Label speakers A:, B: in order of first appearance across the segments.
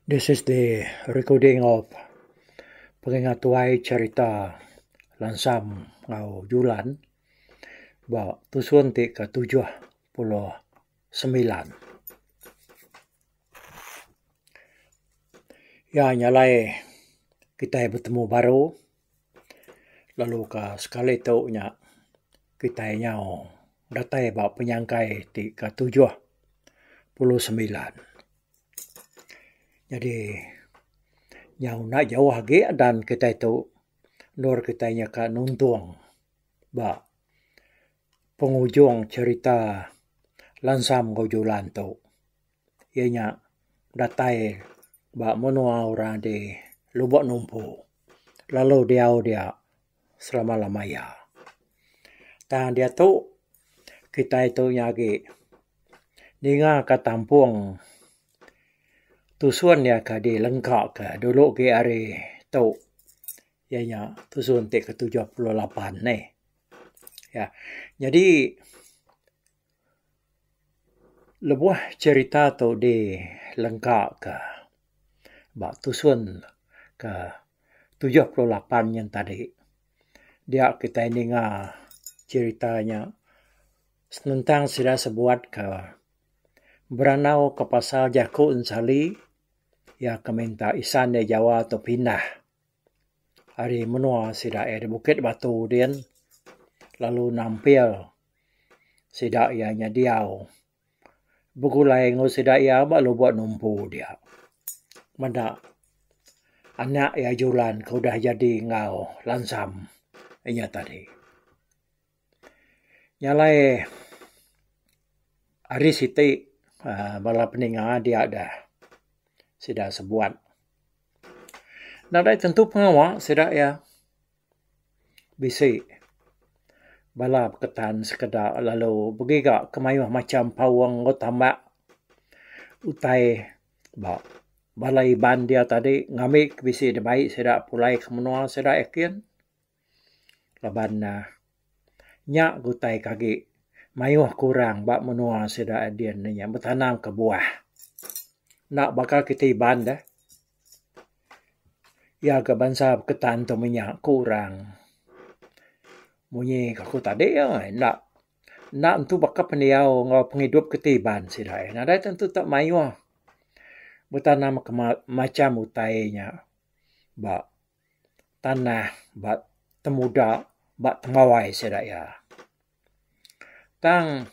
A: This is the recording of Pengingat Tuai Cherita Lansam enggau Julan ba tusun ti ke 79. Iya nyalai kitai betemu baru lalu ka sekali tu nya kitai nyau datai ba penyangkai ti ke 79. Nyadi nyau enda jauh agi adan kitai tu endur kitai nya ka nuntung ba pengujung cherita Lansam enggau Julan tu iya nya datai ba menua orang di Lubok Numpu lalu diau dia selama lama iya. Tang diatu kitai tu nya agi ninga ka tampung tusun iya ka dilengka ka dulu agi ari tu iya nya tusun ti ke 78 neh. Ya nyadi lebuh cherita tu dilengka ka ba tusun ke 78 nyen tadi dia kitai ninga cherita nya senentang sida sebuat ke berandau ke pasal jaku ensali iya ke minta isan iya jawa tu pindah ari menua sida iya di Bukit Batu din lalu nampil sida iya nya diau begulai enggau sida iya ba Lubok Numpu dia. Meda anak iya Julan ke udah jadi enggau Lansam inya tadi. Nya alai hari siti uhh bala peninga dia da sida sebuat. Nadai tentu pengawa sida iya bisi bala beketan sekeda lalu begiga ke mayuh macam paung enggau tambak utai ba bala Iban dia tadi ngambi bisi dibai sida pulai ke menua sida yakin. Laban ne nya utai ke agi mayuh kurang ba menua sida din inya betanam ke buah. Enda baka kitai Iban deh. Iya ga bansa beketan tu menya kurang. Munyi ka ku tadi ai enda enda tentu baka pendiau enggau pengidup kitai Iban sida. Nadai tentu te mayuh betanam ke macam utai nya ba tanah ba temuda ba tembawai sida iya. Tang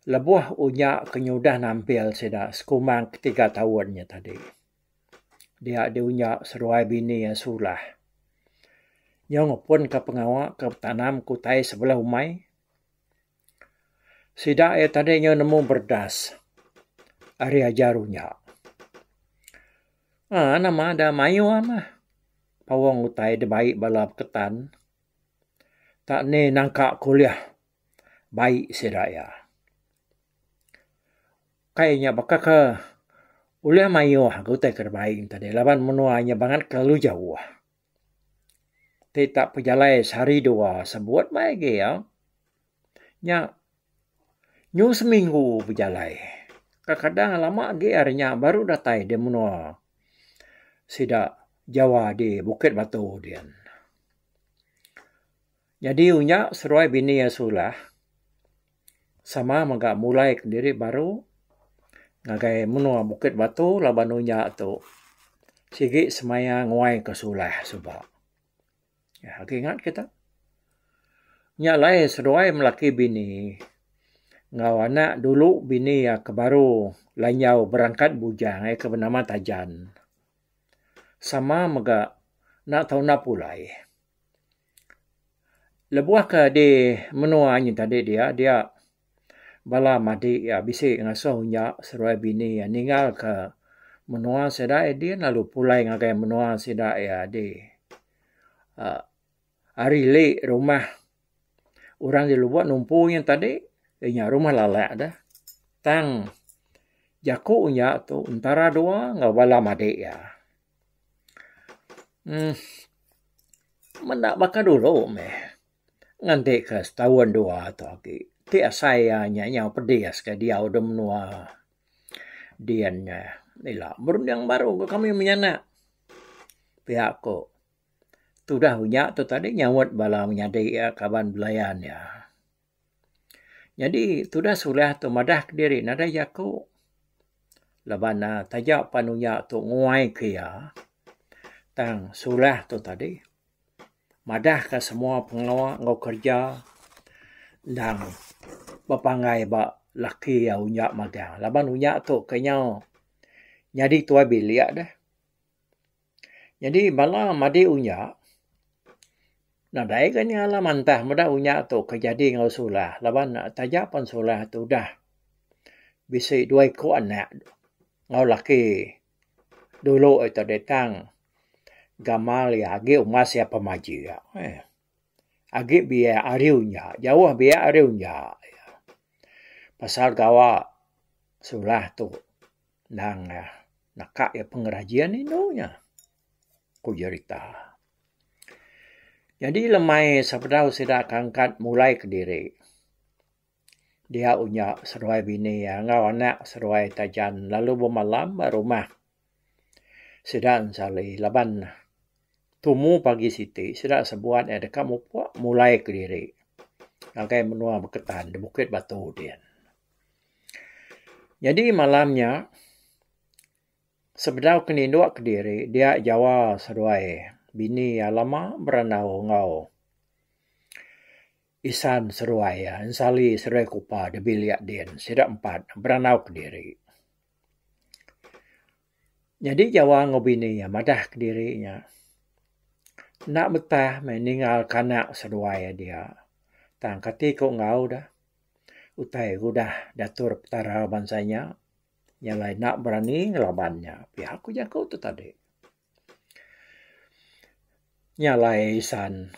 A: lebuh unya ke nyudah nampil sida sekumbang ke tiga taun nya tadi dia diunya seduai bini iya sulah. Nyau ngepun ka pengawa ke betanam ke utai sebelah umai. Sida iya tadi nyau nemu beredas ari ajar unya. Aaa nama da mayuh mah paung utai da bai bala beketan tak ni nangka kulih bai sida iya. Kai nya baka ke ulih mayuh utai ke bai tadi laban menua nya bangat kelalu jauh. Ti tak pejalai sehari dua sebut meh agi iya. Nya nyu seminggu pejalai. Kadang kadang lama agi ari nya baru datai di menua sida jawa di Bukit Batu din. Nyadi unya seduai bini iya sulah sama mega mulai kediri baru ngagai menua Bukit Batu laban unya tu sigi semaya nguai ke sulah suba. Agi ingat kita. Nya alai seduai melaki bini enggau anak dulu bini iya ke baru lanjau berangkat bujang iya ke benama Tajan. Sama mega enda tau enda pulai. Lebuh ke di menua nyin tadi dia dia bala madi iya bisi ngasuh unya seduai bini iya ninggal ka menua sida iya din lalu pulai ngagai menua sida iya di uhh ari ili rumah orang di lubok numpu nyin tadi iya nya rumah lalak deh. Tang jaku unya tu entara dua enggau bala madi iya. uhh Menda baka dulu meh nganti ka setaun dua tu agi ti asai iya nya nyau pedis ka diau da menua din nya. Ila berunding baru ga kami menyanak. Pia ko tudah unya tu tadi nyaut bala menyadi iya kaban belayan iya. Nyadi tudah sulah tu madah kediri nadai jaku laban ne taja pan unya tu nguai ke iya tang sulah tu tadi madah ka semua pengawa enggau kerja endang bepanggai ba laki iya unya magang laban unya tu ke nyau nyadi tuai bilik deh. Nyadi bala madi unya nadai ga nyala mantah meda unya tu ke jadi enggau sulah laban taja pan sulah tu udah bisi dua iku anak enggau laki dulu ito deh tang gamal iya agi umas iya pemajik eh agi biak ari unya jauh biak ari unya pasal gawa sulah tu. Endang naka iya pengerajin indu nya, ku jerita. Nyadi lemai sebedau sida ke angkat mulai kediri, dia unya seduai bini iya enggau anak seduai Tajan lalu bemalam ba rumah sida ensali laban tumu pagi siti sida sebuat iya deka mupuk mulai kediri ngagai menua Beketan da Bukit Batu din. Nyadi malam nya sebedau ke ninduk kediri dia Jawa seduai bini iya lama berandau enggau isan seduai iya ensali seduai kupa da bilik din sida empat berandau kediri. Nyadi Jawa enggau bini iya madah kediri nya enda betah meh ninggal ke anak seduai iya dia tang kati ku enggau deh. Utai udah diatur Petara bansa nya, nya alai enda berani ngelaban nya. Pia ku jaku tu tadi. Nya alai isan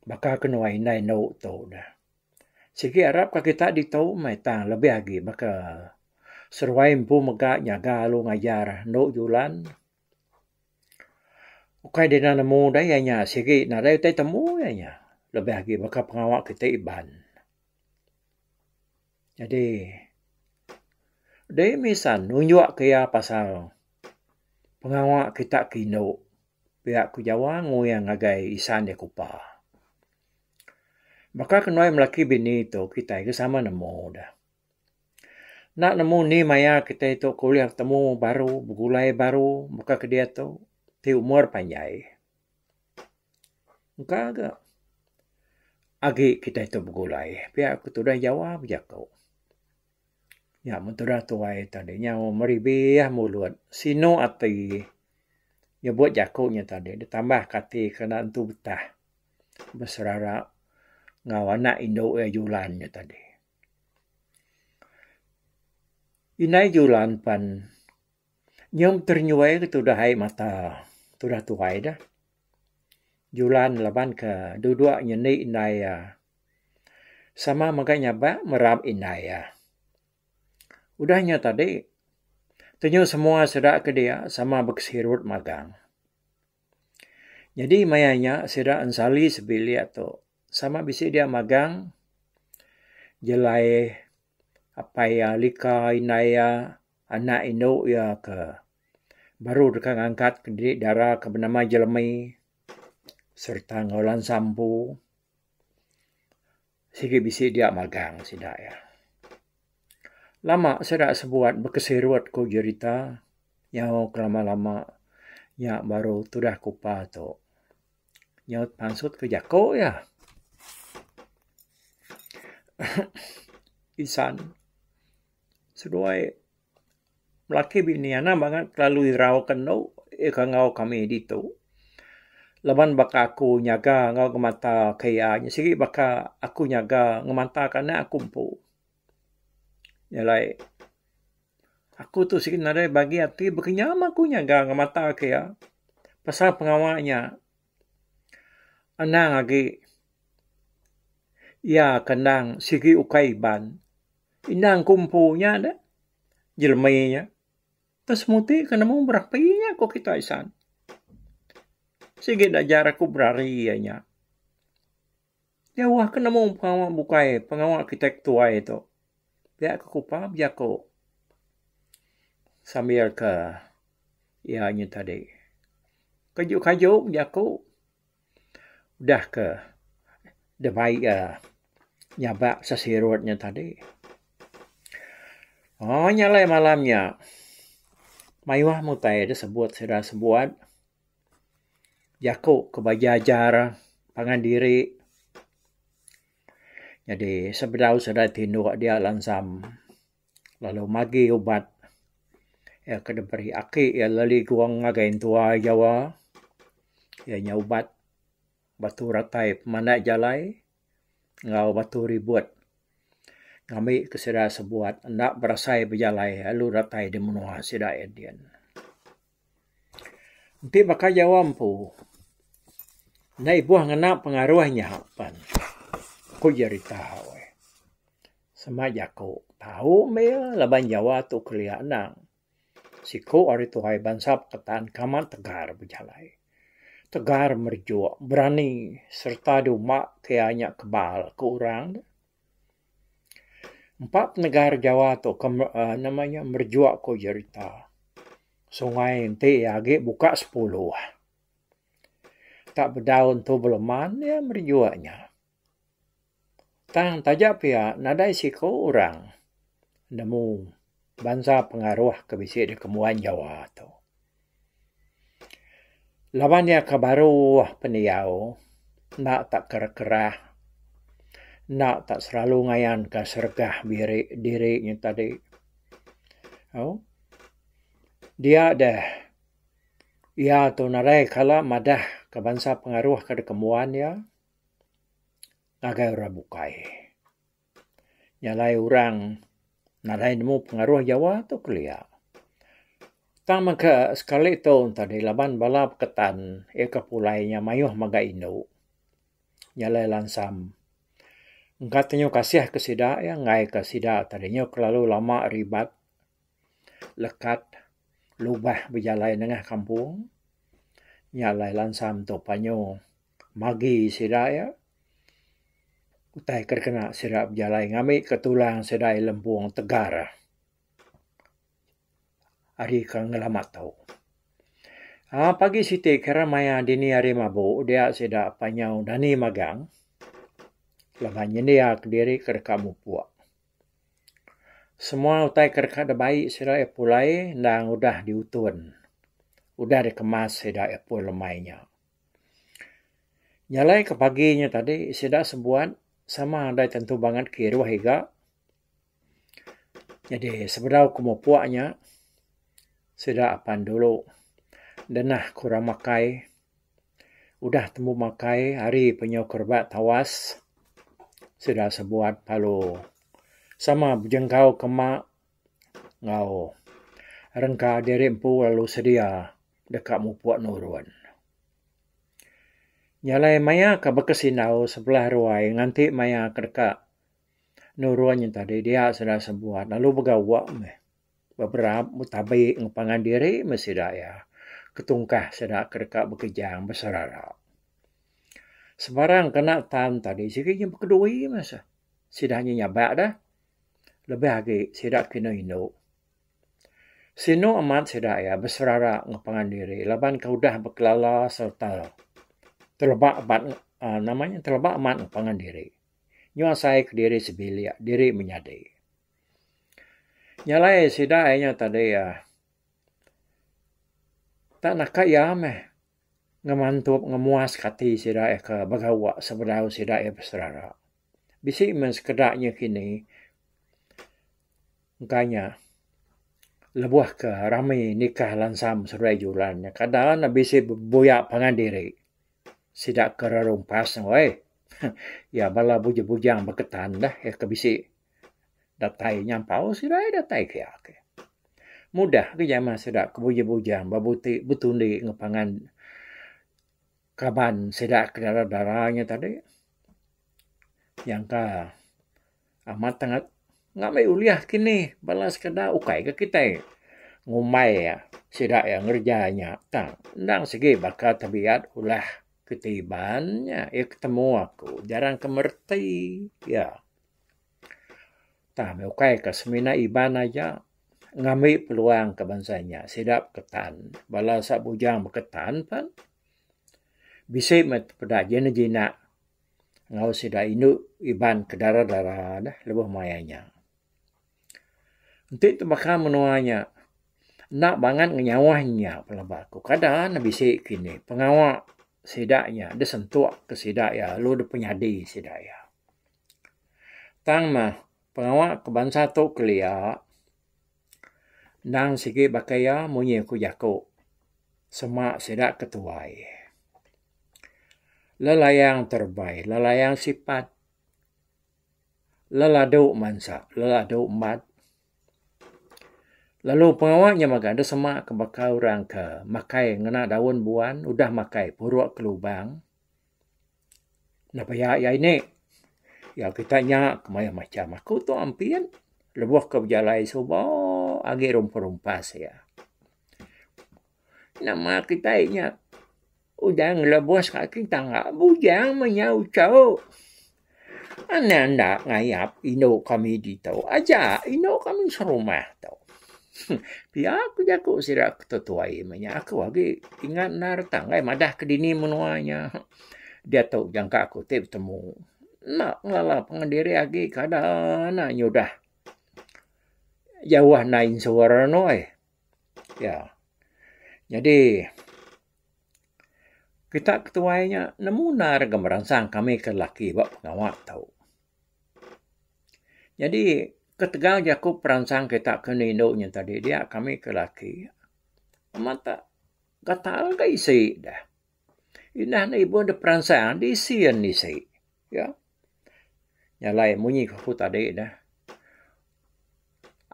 A: baka ke nuai indai endu tu deh. Sigi arap ka kita ditu meh tang lebih agi baka seruai empu mega nyaga lalu ngajar endu julan. Ukai dina nemu deh iya nya sigi nadai utai temu iya nya lebih agi baka pengawa kitai Iban. Jadi deh misan nunjuk ke iya pasal pengawa kita ke indu pia ku Jawa nguyang ngagai isan iya kupa. Baka ke nuai melaki bini tu kitai ke sama nemu deh. Enda nemu ni maya kitai tu ke ulih betemu baru begulai baru baka ke diatu ti umur panjai. Engka ga agi kitai tu begulai pia ku tudah Jawa bejaku. Nya mun tudah tuai tadi nyau meribih mulut sinu ati nyebut jaku nya tadi ditambah ka ati ke enda tentu betah beserara enggau anak indu iya Julan nya tadi. Indai Julan pan nyum terenyuai ke tudah ai mata tudah tuai deh. Julan laban ke duduk nyendi indai iya sama mega nyabak merap indai iya. Udah nya tadi tenyu semua sida ke dia sama bekesirut magang. Nyadi maya nya sida ensali sebilik tu sama bisi dia magang jelai apai iya lika indai iya anak indu iya ke baru deka ngangkat ke diri dara ke benama Jelemi sereta enggau lansa empu sigi bisi dia magang sida iya. Lama sida sebuat bekesirut ku jerita. Nyau kelama-lama nya baru tudah kupa tu. Nyau pansut ke jaku iya. Isan seduai laki bini anang bangat kelalu irau ke endo ika enggau kami ditu. Laban baka aku nyaga enggau ngemata ke iya sigi baka aku nyaga ngemata ke anak aku empu. Nya alai Aku tu sigi nadai bagi ati bekenyam aku nyaga ngemata ke iya pasal pengawa nya anang agi iya ke endang sigi ukai Iban. Endang ku empu nya deh jelemi nya. Tes semuti ke nemu berapi nya ku kita isan. Sigi dajar aku berari iya nya. Jauh ke nemu pengawa bukai pengawa kitai ke tuai tu. Pia ke kupa bejaku. Sambil ke iya nya tadi kaju-kaju jaku udah ke dibai iya nyabak sesirut nya tadi. Aaa nya alai malam nya mayuh meh utai disebut sida sebuat jaku ke bejajar pangan diri. Nyadi sebedau sida tinduk dia lansam lalu magi ubat iya ke diberi aki iya leligung ngagai entua jawa iya nya ubat batu ratai pemanda jalai enggau batu ribut ngambi ke sida sebuat enda berasai bejalai lalu datai di menua sida iya din. Enti baka Jawa empu enda ibuh ngena pengaruh nya pan ku jerita. Sema jaku tau meh iya laban Jawa tu kelia endang siku ari tuai bansa peketan ke amat tegar bejalai. Tegar merejuk, berani sereta diumba ke iya nya kebal ku orang. Empa penegar Jawa tu ke uhh nama nya merejuk ku jerita. Sungai enti iya agi buka sepuluh. Tak bedau entu beleman iya merejuk nya. Tang taja pia nadai siku orang nemu bansa pengaruh ke bisi dikembuan Jawa tu. Laban iya ke baru pendiau enda tak kerah-kerah enda tak selalu ngayanka seregah biri diri nya tadi. Au dia deh iya tu nadai kala madah ke bansa pengaruh ke dikembuan iya. Ngagai orang bukai. Nya alai orang nadai nemu pengaruh Jawa tu kelia. Tang mega sekali tu tadi laban bala peketan iya ke pulai nya mayuh mega indu. Nya alai lansam engka tenyu kasih ke sida iya enggai ke sida tadi nyu kelalu lama ribat lekat lubah bejalai nengah kampung. Nya alai lansam tu panyu. Magi sida iya utai ke dikena sida bejalai ngambi ke tulang sida iya lempung tegar ari ke ngelama tu. Aaa pagi siti kira maya dini hari mabu dia sida panyau dani magang laban nyendia kediri ke deka mupuk. Semua utai ke deka dibai sida iya pulai endang udah diutun udah dikemas sida iya pun lemai nya. Jalai ke pagi nya tadi sida sebuat sama dai tentu bangat kiruh iga. Jadi sebedau ke mupuk nya sida apan dulu denah ke orang makai. Udah tembu makai hari pe nyau ke rebak tawas sida sebuat lalu sama bejengkau ke ma enggau rengka diri empu lalu sedia deka mupuk nurun. Nya alai maya ke bekesindau sebelah ruai nganti maya ke deka nurun nya tadi dia sida sebuat lalu begawa meh beberap betabi enggau pangan diri meh sida iya ketungkah sida ke deka bekejang beserara. Sebarang kena tan tadi sigi nya bekedui meh sida nya nyabak deh lebih agi sida ke indu indu. Sinu amat sida iya beserara enggau pangan diri laban ke udah bekelala sereta teleba amat uhh nama nya teleba amat enggau pangan diri. Nyau asai kediri sebilik diri menyadi. Nya alai sida iya nya tadi uhh tak naka iya meh ngemantup ngemuas ke ati sida iya ke begawa sebedau sida iya beserara. Bisi meh sekeda nya kini. Engka nya lebuh ke rami nikah lansam seduai julan nya kada ne bisi buya pangan diri. Sida ke rerumpas ne weh iya bala bujang bujang beketan deh iya ke bisi datai nyampau sida iya datai kiya ke. Mudah ke jamah sida ke bujang bujang bebuti betundi enggau pangan kaban sida ke dara dara nya tadi. Nyangka Amat angat ngambi ulih kini bala sekeda ukai ga kitai ngumbai sida iya ngereja nya tang endang sigi baka tabiat ulah kitai Iban nya iya ke temu aku jarang ke mereti iya. Tang ukai ka semina Iban aja. Ngambi peluang ke bansa nya sida beketan bala sa bujang beketan pan bisi meh peda jinak jinak enggau sida indu Iban ke dara dara deh lebuh maya nya. Enti tu baka menua nya enda bangat ngenyauh nya pelaba ku kada ne bisi kini pengawa sida nya disentuk ke sida iya lalu dipenyadi sida iya. Tang meh Pengawa ke bansa tu kelia endang sigi baka iya munyi ku jaku sema sida ke tuai. Lelayang terebai, lelayang sipat, leladu mansa, leladu embat. Lalu pengawa nya mega deh sema ke baka orang ke makai ngena daun buan udah makai puruk ke lubang. Enda paya iya ini. Iya kita nya ke mayuh macam. Aku tu ampin lebuh ke bejalai suba agi rumpas-rumpas iya. Nama kitai nya udah ngelebus kaki tangga bujang meh nya uchu. Anang enda ngayap indu kami ditu aja indu kami serumah tu. Pia ku jaku sida ke tuai meh nya aku agi ingat endar tang ai madah ke dini menua nya. Diatu jangka aku ti betemu enda ngelala pangan diri agi kada enda nyudah jauh enda insur anu ai. Ya. Nyadi kita ke tuai nya nemu endar ga meransang kami ke lelaki ba pengawa tu. Nyadi ketegal jaku peransang kita ke indu nya tadi dia kami ke lelaki amat tak gatal ga isi deh. Indah ne ibun dep peransang disin isi ya. Nya alai munyi ku aku tadi ne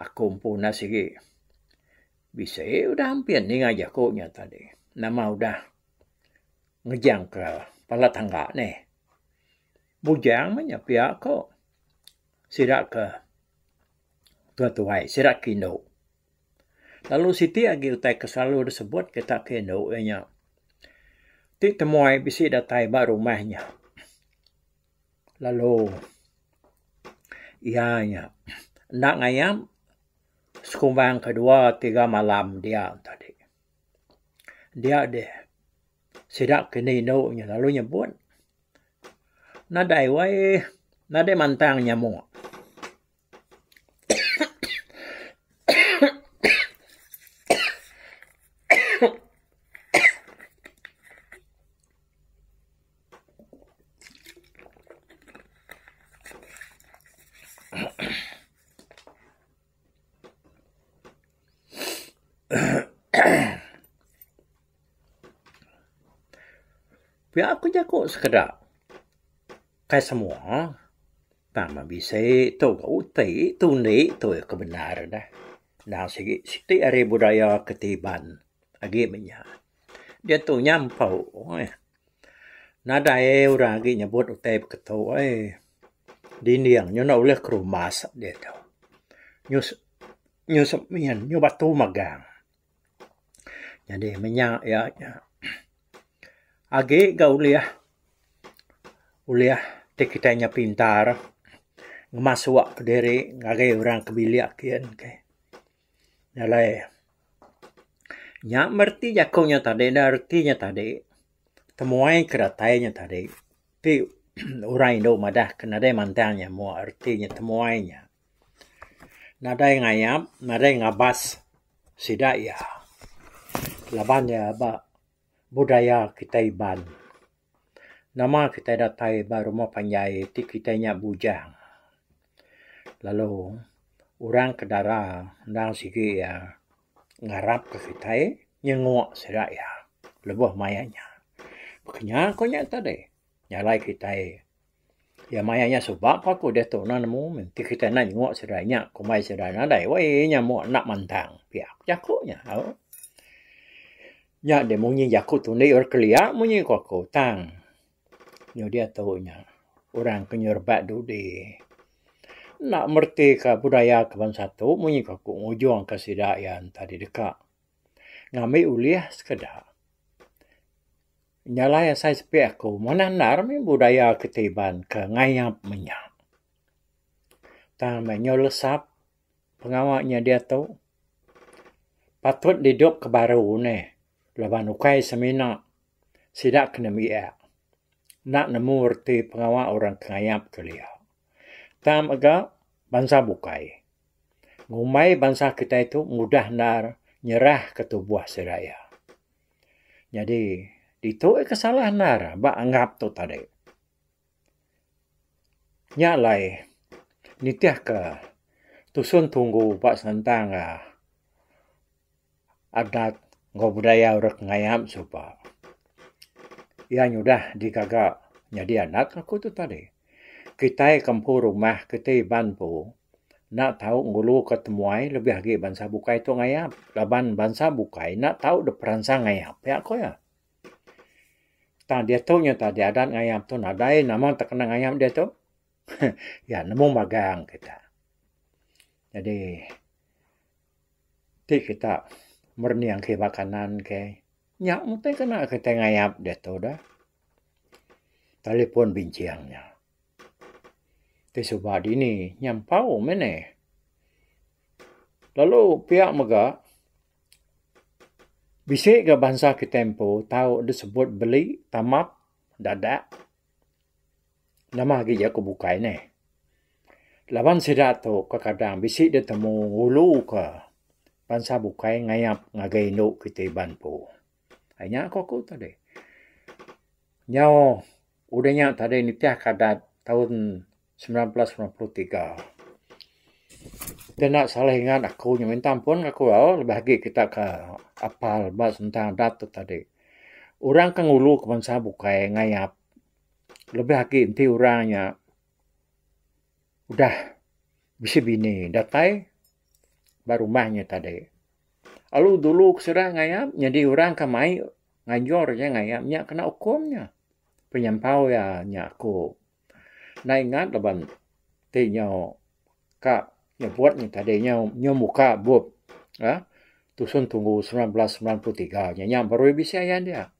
A: aku empu ne sigi bisi udah ampin ninga jaku nya tadi nama udah ngejang ke pala tangga neh. Bujang meh nya pia ko sida ke tuai tuai sida ke indu. Lalu siti agi utai ke selalu disebut kita ke indu iya nya ti temuai bisi datai ba rumah nya lalu iya nya enda ngayap sekumbang ke dua tiga malam dia tadi. Dia deh sida ke indu indu nya lalu nyebut nadai wai nadai mantang nyamuk. Pia ku jaku sekeda kai semua tang meh bisi tu ga uti tu indi tu ke bendar deh. Endang sigi siti ari budaya ke ti Iban agi meh nya. Diatu nyampau eh. Nadai orang agi nyebut utai beketu ai. Dinding nyu enda ulih kerumbas diatu. Nyu nyu semin nyu batu magang. Nyadi menya iya nya agi ga ulih ulih ti kitai nya pintar ngemasuk kediri ngagai orang ke bilik kiyen ke. Nya alai nya mereti jaku nya tadi enda reti nya tadi temuai ke datai nya tadi ti orang indu madah ke nadai mantang nyamuk reti nya temuai nya. Nadai ngayap, nadai ngabas sida iya. Laban iya ba budaya kitai Iban. Nama kitai datai ba rumah panjai ti kitai nya bujang. Lalu orang ke dara endang sigi iya ngarap ke kitai nyenguk sida iya lebuh maya nya. Baka nya ku nya tadi nya alai kitai. Iya maya nya suba ku aku diatu enda nemu meh ti kitai enda nyenguk sida nya kumbai sida nadai weh nyamuk enda mantang pia ku jaku nya au. Nya deh munyi jaku tundi orang kelia munyi ku aku tang nyau diatu nya orang ke nyerebak dudi enda mereti ka budaya ke bansa tu munyi ku aku ngujung ka sida iya tadi deka ngambi ulih sekeda. Nya alai asai sepi aku manah endar mih budaya kitai Iban ke ngayap menya. Tang meh nyau lesap pengawa nya diatu. Patut didup ke baru neh laban ukai semina sida ke nembiak enda nemu reti pengawa orang ke ngayap kelia. Tang mega bansa bukai. Ngumbai bansa kitai tu mudah endar nyerahka tubuh sida iya. Nyadi ditu ke salah endar ba anggap tu tadi. Nya alai nitihka tusun tunggu ba senentang adat enggau budaya orang ke ngayap suba. Iya nyudah digaga nyadi adat aku tu tadi. Kitai ke empu rumah kiti Iban empu enda tau nguluka temuai lebih agi bansa bukai tu ngayap laban bansa bukai enda tau dep peransang ngayap pia ku iya. Tang diatu nya tadi adat ngayap tu nadai nama tak kena ngayap diatu. Ya nemu magang kita. Jadi ti kita merening kiba kanan ke nya mesti kena kita ngayap diatu dah. Telefon binching nya. Ti suba dini nyampau meh neh. Lalu pia mega Bisi ga bansa kitai empu tau disebut beli tambap dadak nama agi jaku bukai neh. Laban sida tu kekadang bisi ditemu ngulu ka bansa bukai ngayap ngagai indu kitai Iban empu. Ai nya ku aku tadi. Nyau udah nya tadi nitih ka adat taun 1993. Ti enda salah ingat aku nya minta ampun ka aku au lebih agi kita ka apal ba sentang adat tu tadi. Orang ke ngulu ke bansa bukai ngayap lebih agi enti orang nya udah bisi bini datai ba rumah nya tadi. Lalu dulu ke sida ngayap nyadi orang ke mai nganjur iya ngayap nya kena ukum nya. Penyampau iya nya aku. Enda ingat laban ti nyau ka nyebut nya tadi nyau nyau muka bup uhh tusun tunggu 1993 nya nya baru bisi ayan dia.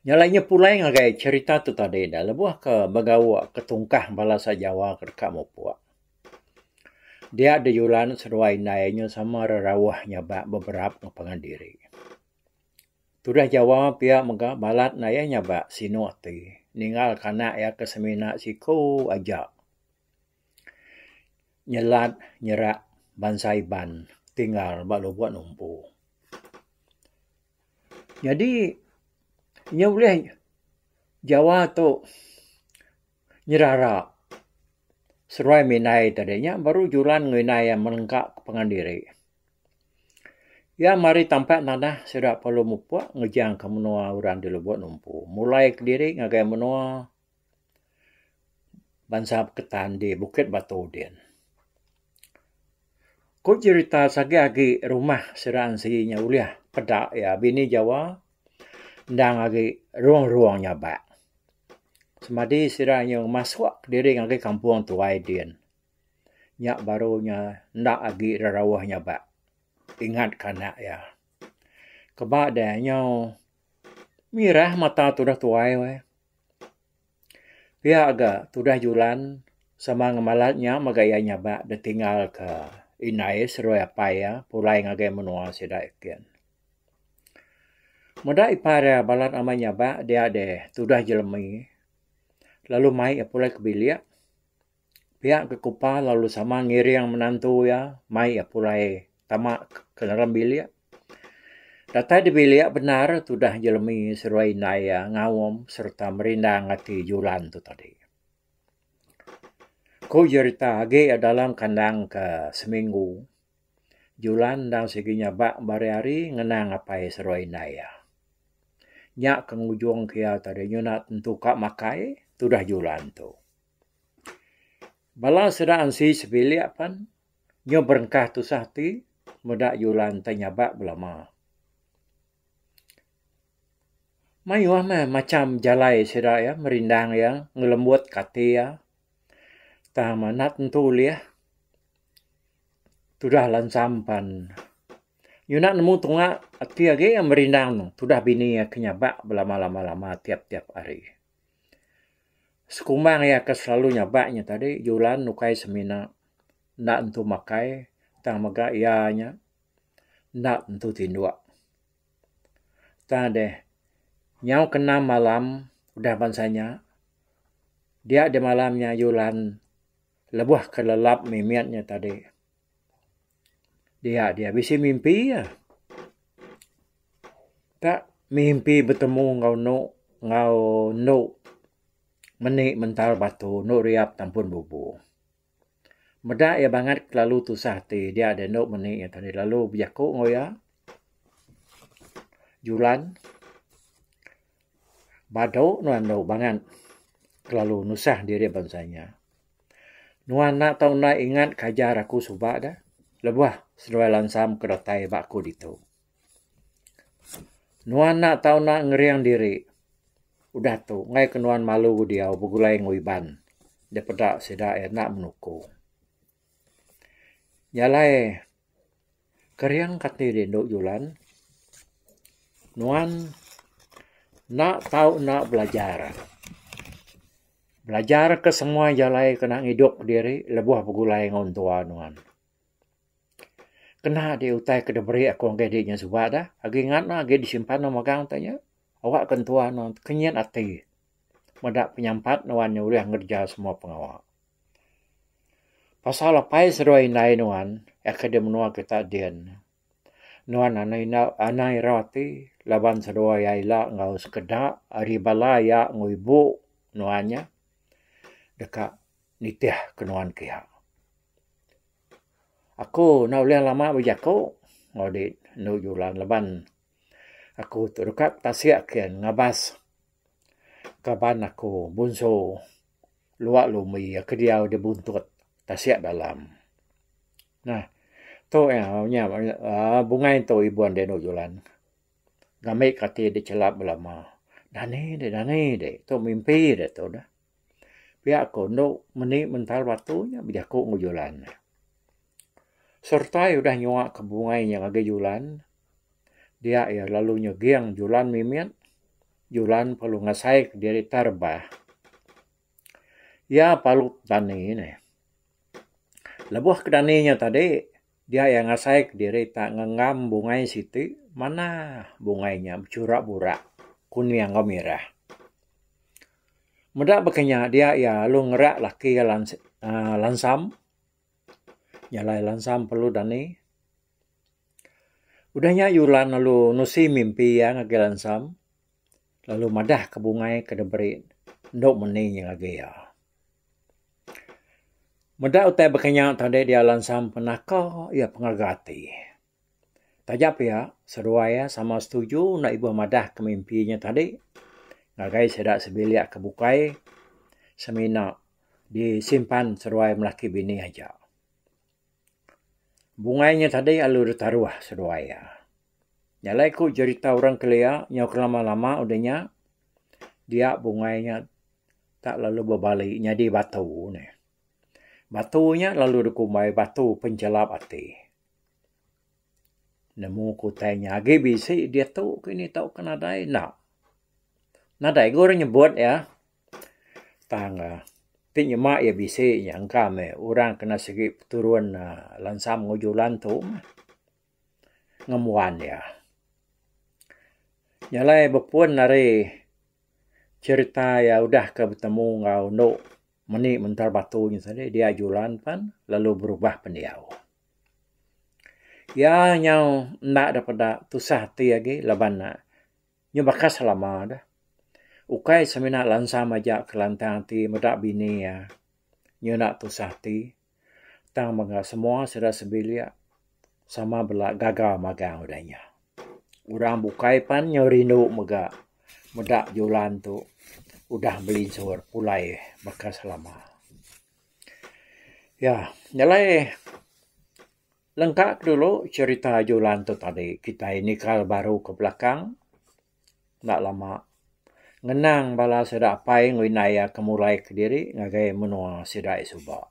A: Nya alai nya pulai ngagai cherita tu tadi dah lebuh ke begawa ke tungkah bala sa Jawa ke deka mupuk. Dia deh julan seduai indai nya sama rerauh nyabak beberap ngan pangan diri. Tudah Jawa pia mega balat enda iya nyabak sinu ati ninggalka anak iya ke semina siku aja nyelat nyerak bansa Iban tinggal ba Lubok Numpu. Nyadi nya ulih Jawa tu nyerara seruai mindai tadi nya baru julan enggau indai iya melengka pangan diri. Iya mari tampak nadah sida perlu mupuk ngejangka menua orang di Lubok Numpu mulai kediri ngagai menua bansa Beketan di Bukit Batu din. Ku cherita sagi agi rumah sida ansi nya ulih peda iya bini Jawa endang agi ruang-ruang nyabak. Semadi sida nyau masuk kediri ngagai kampung tuai din. Nya baru nya enda agi rerauh nyabak ingat ka anak iya. Keba deh nyau mirah mata tudah tuai weh. Pia ga tudah julan sama ngemalat nya mega iya nyabak deh tinggal ka indai seduai apai iya pulai ngagai menua sida ikin. Meda ipar iya balat amai nyabak dia deh tudah jelemi lalu mai iya pulai ke bilik. Pia ke kupa lalu sama ngiring menantu iya mai iya pulai tama ke dalam bilik. Datai di bilik bendar tudah jelemi seduai indai iya ngaum sereta merindang ati julan tu tadi. Ku jerita agi dalam kandang ke seminggu julan endang sigi nyabak bari-ari ngenang apai seduai indai iya. Nya ke ngujung ke iya tadi nyuna tentu ka makai tudah julan tu. Bala sida ansi sebilik pen nyau berengkah tusah ati meda Yulan tai nyabak belama. Mayuh meh macham jalai sida iya merindang iya ngelembut ka ati iya tang enda tentu ulih tudah lansam pan. Nyuna nemu tunga ati agi iya merindang tudah bini iya ke nyabak belama lama lama tiap tiap hari. Sekumbang iya ke selalu nyabak nya tadi julan ukai semina enda entu makai tang mega iya nya. Enda tentu tinduk. Tang deh nyau ke enam malam udah bansa nya dia deh malam nya Yulan lebuh ke lelap mimit nya tadi. Dia dia bisi mimpi iya. Tak mimpi betemu enggau enu enggau enu meni mental batu enu riap tampun bubu. Meda iya bangat kelalu tusah ati dia deh endo meni iya tadi lalu bejaku enggau iya Julan badu nuan endo bangat kelalu nusah diri bansa inya. Nuan enda tau enda ingat ke ajar aku suba deh lebuh seduai lansam ke datai ba aku ditu. Nuan enda tau enda ngering diri udah tu enggai ke nuan malu diau begulai enggau Iban daripada sida iya enda menuku. Nya alai kering ke ati diri endu julan nuan enda tau enda belajar. Belajar ke semua jalai kena ngidup diri lebuh begulai enggau entua nuan. Kena di utai ke diberi aku ngagai di nya suba dah. Agi ngat ne agi disimpan ne magang utai nya. Awak ke entua ne kenyit ati meda penyampat nuan nya ulih ngereja semua pengawa. Pasal apai seduai indai nuan ke di menua kita din. Nuan anang enda anang irau ati laban seduai iya ila enggau sekeda ari bala iya enggau ibu nuan nya deka nitih ke nuan kiya. Aku enda ulih lama bejaku enggau di endu julan laban aku tu deka tasik kin ngabas kaban aku bunsu luak lumbi ke diau di buntut tasik dalam. Nah tu iya nya aaa bungai tu ibun di endu julan ngambi ka ati dichelap belama. Dani deh dani deh tu mimpi deh tu dah. Pia ko endo meni mental batu nya bejaku enggau Julan. Sereta iya udah nyua ke bungai nya ngagai Julan, dia iya lalu nyeging Julan mimit, Julan perlu ngasai ke diri tai rebah. Iya palu dani neh. Lebuh ke dani nya tadi, dia iya ngasai ke diri tak ngenggam bungai siti manah bungai nya bechura burak, kuning enggau mirah. Meda baka nya dia iya lalu ngerak laki iya aaa lansam. Nya alai lansam perlu dani. Udah nya Yulan lalu nusi mimpi iya ngagai lansam lalu madah ke bungai ke diberi endo meni nya ngagai iya. Meda utai baka nya tadi dia lansam penaka iya pengaga ati. Taja pia, seduai iya sama setuju enda ibuh madah ke mimpi nya tadi ngagai sida sebilik ke bukai semina disimpan seduai melaki bini aja. Bungai nya tadi lalu ditaruh seduai iya. Nya alai ku jerita orang kelia nyau kelama-lama udah nya dia bungai nya tak lalu bebali nyadi batu ne. Batu nya lalu dikumbai batu penchelap ati. Nemu ku utai nya agi bisi diatu kini tauka nadai enda. Nadai ga orang nyebut iya tang ti nyema iya bisi nya engka meh orang kena sigi peturun lansam enggau julan tu meh ngembuan iya. Nya alai bepun ari cherita iya udah ke betemu enggau endo meni mental batu nya tadi dia julan pan lalu berubah pendiau. Iya nyau enda da peda tusah ati agi laban ne nyau baka selama deh. Ukai semina lansam aja ke lantang ati meda bini iya nyau enda tusah ati tang mega semua sida sebilik sama bela gaga magang udah nya. Orang bukai pan nyau rindu mega meda julan tu udah belinsur pulai baka selama. Ya, nyelai lengka ke dulu cherita Julan tu tadi kitai nikal baru ke belakang enda lama ngenang bala sida apai enggau indai iya ke mulai kediri ngagai menua sida iya suba.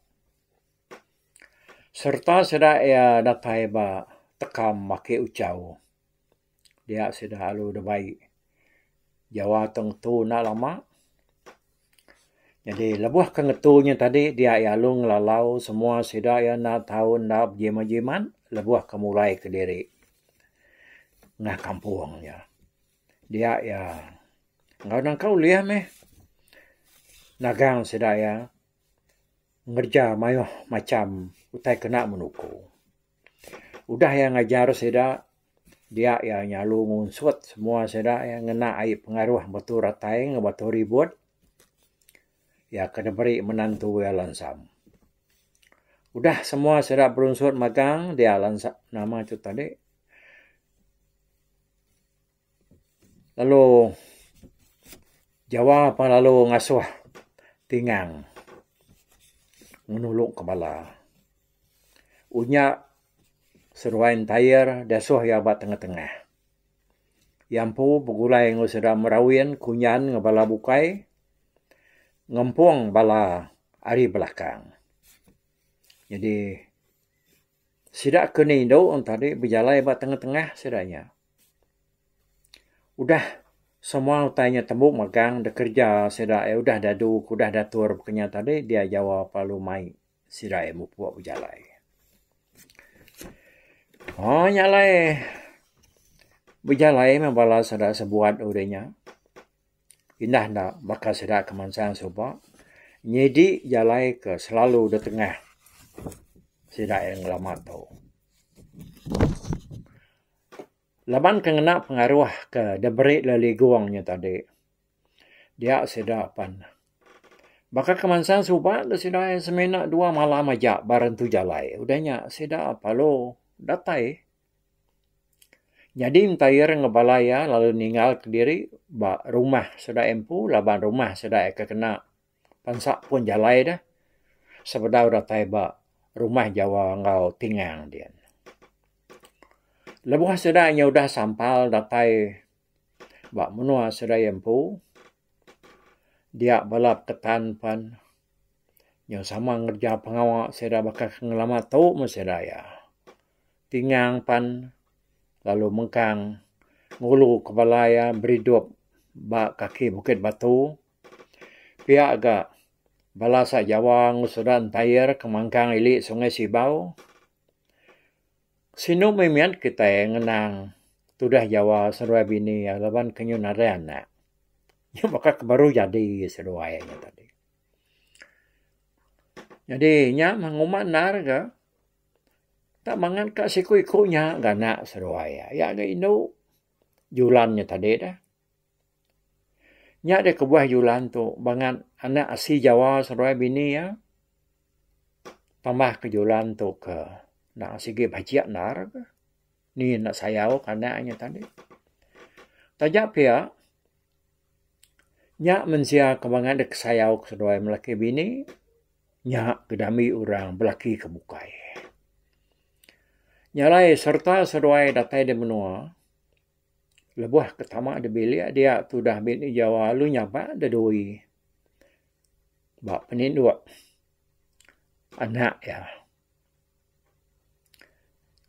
A: Sereta sida iya datai ba tekam Aki Uchau dia sida lalu dibai Jawa tu ngetu enda lama. Nyadi lebuh ke ngetu nya tadi dia iya lalu ngelalau semua sida iya enda tau enda bejimat-jimat lebuh ke mulai kediri. Ngah kampung nya. Dia iya enggau nangka ulih meh nagang sida iya ngereja mayuh macham utai kena menuku. Udah iya ngajar sida dia iya nyalu ngunsut semua sida iya ngena ai pengaruh batu ratai enggau batu ribut iya ke diberi menantu iya Lansam. Udah semua sida berunsut magang dia Lansam nama tu tadi lalu Jawa pun lalu ngasuh Tingang ngenulu ke bala. Unya seduai entayar diasuh iya ba tengah-tengah. Iya empu begulai enggau sida Merawin, Kunyan enggau bala bukai ngempung bala ari belakang. Jadi Sida ke nindu tadi bejalai ba tengah-tengah sida nya. Udah semua utai nya tembu megang da kerja sida iya udah dadu ke udah datur baka nya tadi dia jawa perlu mai sida iya mupuk bejalai. Ooh nya alai bejalai meh bala sida sebuat udah nya. Indah enda baka sida ke mansang suba nyidi jalai ke selalu da tengah sida iya ngelama tu. Laban ke ngena pengaruh ke diberi leligong nya tadi dia sida pan baka ke mansang suba da sida iya semina dua malam aja ba rentu jalai udah nya sida perlu datai. Nyadi entair enggau bala iya lalu ninggal kediri ba rumah sida empu laban rumah sida ke kena pansa pun jalai deh sebedau datai ba rumah Jawa enggau Tingang din. Lebuh sida nya udah sampal datai ba menua sida empu dia bala peketan pan nyau sama ngereja pengawa sida baka ke ngelama tu meh sida iya. Tingang pan lalu mengkang ngulu ke bala iya beridup ba kaki Bukit Batu. Pia ga bala sa Jawa enggau sida Entair ke mangkang ili Sungai Sibau. Sinu mimit kitai ngenang tudah Jawa seduai bini iya laban ke nyau nadai anak. Nyau baka ke baru jadi seduai nya tadi. Nyadi nya meh ngumba endar ga. Tak mangat ka siku iku nya ga anak seduai iya. Iya ga indu julan nya tadi dah. Nya deh kebuah julan tu bangat anak asi jawa seduai bini iya. Tambah ke julan tu ke enda sigi bajik endar ke. Ni enda sayau ke anak nya tadi. Taja pia nya mensia ke bangat dek sayau ke seduai melaki bini. Nya ke diambi orang belaki ke bukai. Nya alai sereta seduai datai di menua lebuh ke tama di bilik dia tudah bini Jawa lalu nyabak dedui ba peninduk anak iya.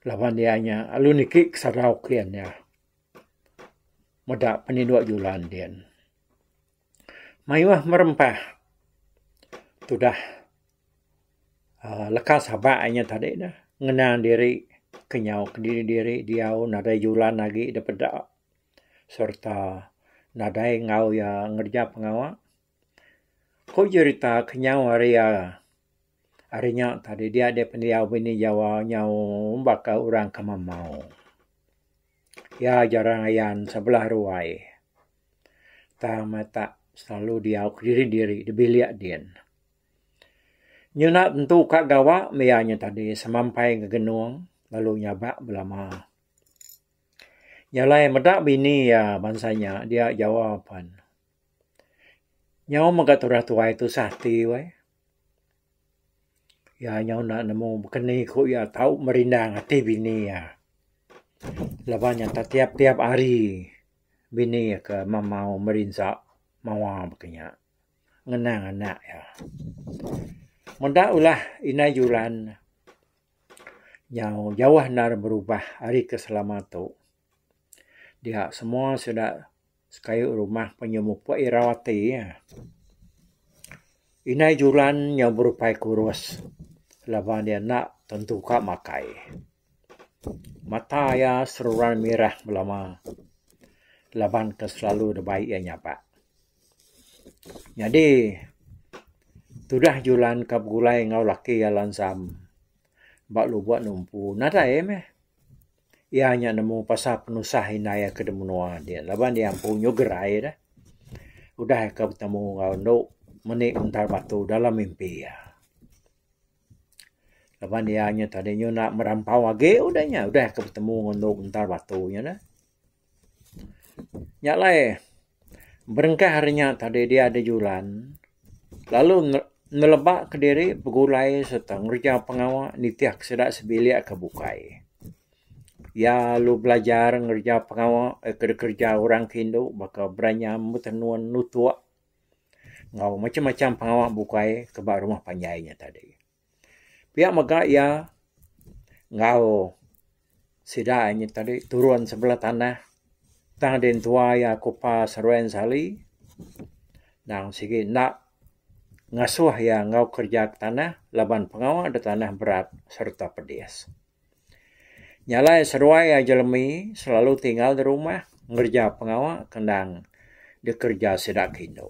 A: Laban iya nya lalu niki ke sadau kin iya meda peninduk julan din. Mayuh merempah tudah uhh leka sabak inya tadi ne ngenang diri kenyau kediri diri diau nadai julan agi da peda sereta nadai enggau iya ngereja pengawa. Ku jerita kenyau ari iya ari nya tadi dia deh pendiau bini jawa nyau baka orang ke mamau. Iya jarang ayan sebelah ruai. Tang mata selalu diau kediri-diri di bilik din. Nyuna tentu ka gawa meh iya nya tadi semampai ngegenung lalu nyabak belama. Nya alai meda bini iya bansa nya dia jawa pan. Nyau mega tudah tuai tusah ati weh. Iya nyau enda nemu bekeni ku iya tau merindang ati bini iya. Laban nya tiap-tiap hari. Bini iya ke mamau merinsa mawa baka nya ngenang anak iya. Meda ulah indai julan nyau jauh endar berubah ari ke selama tu. Dia semua sida sekayu rumah penyu mupuk irau ati iya. Indai julan nyau berupai kurus laban iya enda tentu ka makai. Mata iya seruran mirah belama laban ke selalu dibai iya nyabak. Nyadi tudah Julan ke begulai enggau laki iya Lansam ba Lubok Numpu nadai meh. Iya nya nemu pasal penusah indai iya ke di menua din laban iya empu nyu gerai deh. Udah iya ke betemu enggau endu meni mental batu dalam mimpi iya. Laban iya nya tadi nyu enda merampau agi udah nya udah ke betemu enggau endu mental batu nya neh. Nya alai berengkah ari nya tadi dia deh julan lalu neleba kediri begulai sereta ngereja pengawa nitih ke sida sebilik ke bukai. Iya lalu belajar ngereja pengawa ke dikereja orang ke indu baka beranyam, betenun, nutuk enggau macam-macam pengawa bukai ke ba rumah panjai nya tadi. Pia mega iya enggau sida nya tadi turun sebelah tanah tang din tua iya kupa Seruan Sali nang sigi enda ngasuh iya enggau kereja ke tanah laban pengawa da tanah berat sereta pedis. Nya alai seduai iya jelemi selalu tinggal di rumah ngereja pengawa ke endang dikereja sida ke indu.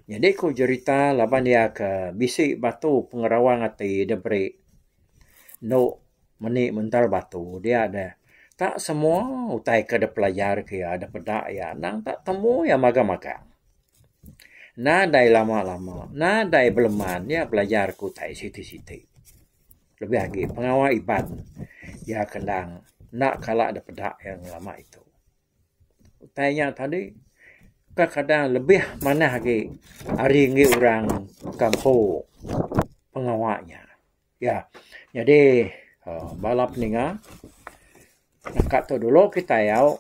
A: Nyadi ku jerita laban iya ke bisi batu pengerawang ati diberi endo meni mental batu dia deh tak semua utai ke dipelajar ke iya dipeda iya endang tak temu iya magang-magang. Nadai lama-lama nadai beleman iya belajar ke utai siti-siti. Lebih agi pengawa Iban iya ke endang enda kala dipeda iya ngelama itu. Utai nya tadi kadang lebih manah agi ari enggi orang kampung pengawa nya. Ya nyadi uhh bala peninga naka tu dulu kitai au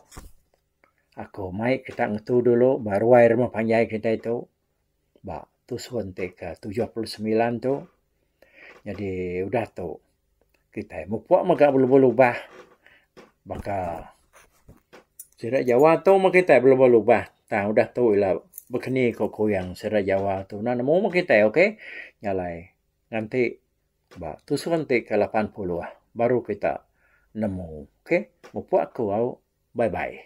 A: aku mai kita ngetu dulu ba ruai rumah panjai kitai tu ba tusun ti ke 79 tu. Nyadi udah tu kitai mupuk mega belubah-lubah baka sida Jawa tu meh kitai belubah-lubah tang udah tu ila bekeni ko kuyang sida Jawa tu enda nemu meh kitai ok. Nya alai nganti ba tusun ti ke 80 baru kita nemu ok. Mupuk aku au bye bye.